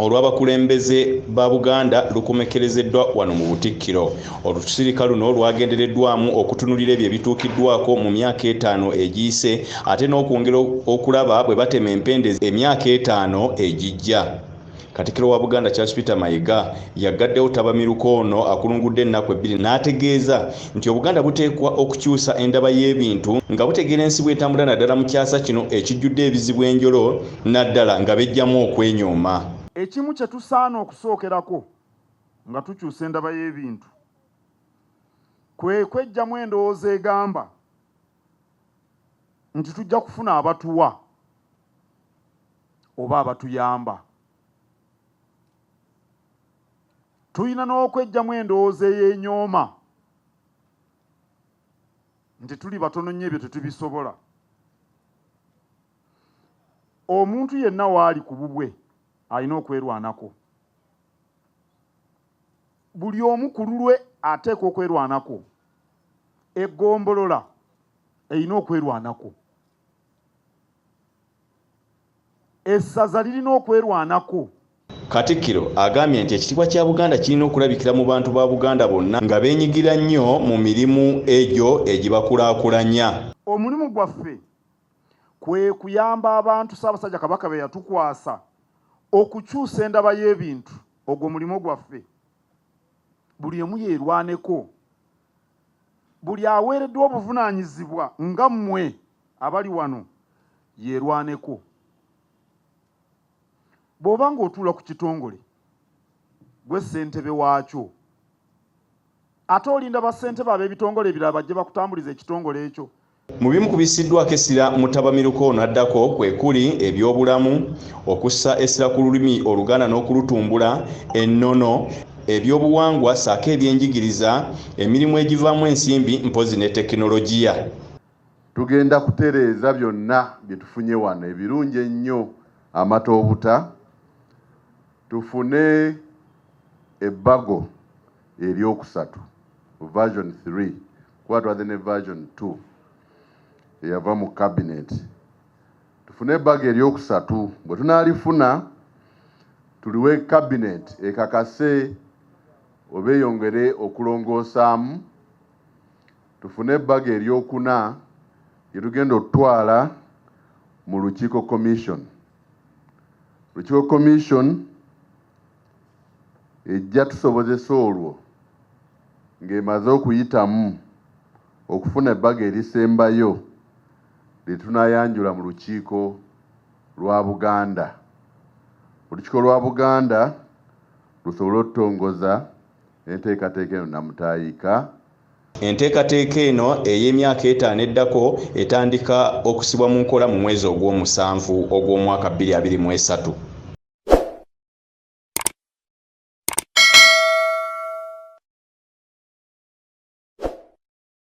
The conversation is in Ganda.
olw'abakulembeze ba Buganda lukomekkerezeddwa wano mu Butikkiro. Olusirika luno lwagendereddwamu okutunulira ebyo ebituukiddwako mu myaka 5 egiyise ate n'okwongera okulaba bwe batema empende emyaka 5 egijja. Katikkiro wa Buganda Charles Peter Mayiga yagaddewo ttabamiruka ono akulungudde ennaku 2 n'ategeeza nti Obuganda buteekwa okukyusa endaba y'ebintu nga butegeera ensi bw'etambula naddala mu kyasa kino ekijjudde ebizibu enjolo naddala nga bejjamu okwenyooma. Ekimu kye tusaana okusookerako nga tukyusa endaba y'ebintu kwe kwejjamu endowooza egamba nti tujja kufuna abatuwa oba abatuyamba. Tulina n'okwejjamu endowooza ey'enyooma nti tuli batono nnyo ebyo tetubisobola. Omuntu yenna waali ku bubwe alina okwerwanako. Buli omu ku lulwe ateekwa okwerwanako. Eggombolola erina okwerwanako. Essaza lirina okwerwanako. Katikkiro agambye nti ekitiibwa kya Buganda kirina okulabikira mu bantu ba Buganda bonna nga beenyigira nnyo mu mirimu egyo egibakulaakulanya. Omulimu gwaffe kwe kuyamba abantu Ssaabasajja Kabaka be yatukwasa okukyusa endaba y'ebintu. Ogwo mulimu gwaffe. Buli omu yeerwaneko. Buli aweereddwa obuvunaanyizibwa nga mmwe abali wano yeerwaneko. Bw'oba ng'otuula ku kitongole gwe ssentebe waakyo, ate olinda bassentebe ab'ebitongole ebirala bajje bakutambuliza ekitongole ekyo. Mu bimu ku bissiddwako essira mu ttabamiruka ono addako kwe kuli ebyobulamu, okussa essira ku lulimi Oluganda n'okulutumbula, ennono, ebyobuwangwa ssaako ebyenjigiriza, emirimu egivaamu ensimbi mpozzi ne tekinologiya. Tugenda kutereeza byonna bye tufunye wano ebirungi ennyo amata obuta, tufune ebbago eryokusatu version 3 kuba twadde ne version 2 eyava mu cabinet. Tufune ebbago eryokusatu, bwe tunaalifuna tuliwe cabinet ekakase oba eyongere okulongoosaamu. Tufune ebbago eryokuna lye tugenda okutwala mu Lukiiko Commission. Lukiiko Commission ejja tusobozesa olwo ng'emaze okuyitamu okufuna ebbago erisembayo lye tunaayanjula mu Lukiiko lwa Buganda. Olukiiko lwa Buganda lusobole okutongoza enteekateeka eno Namutaayiika. Enteekateeka eno ey'emyaka 5 eddako etandika okusibwa mu nkola mu mwezi ogw'omusanvu ogw'omwaka 2023.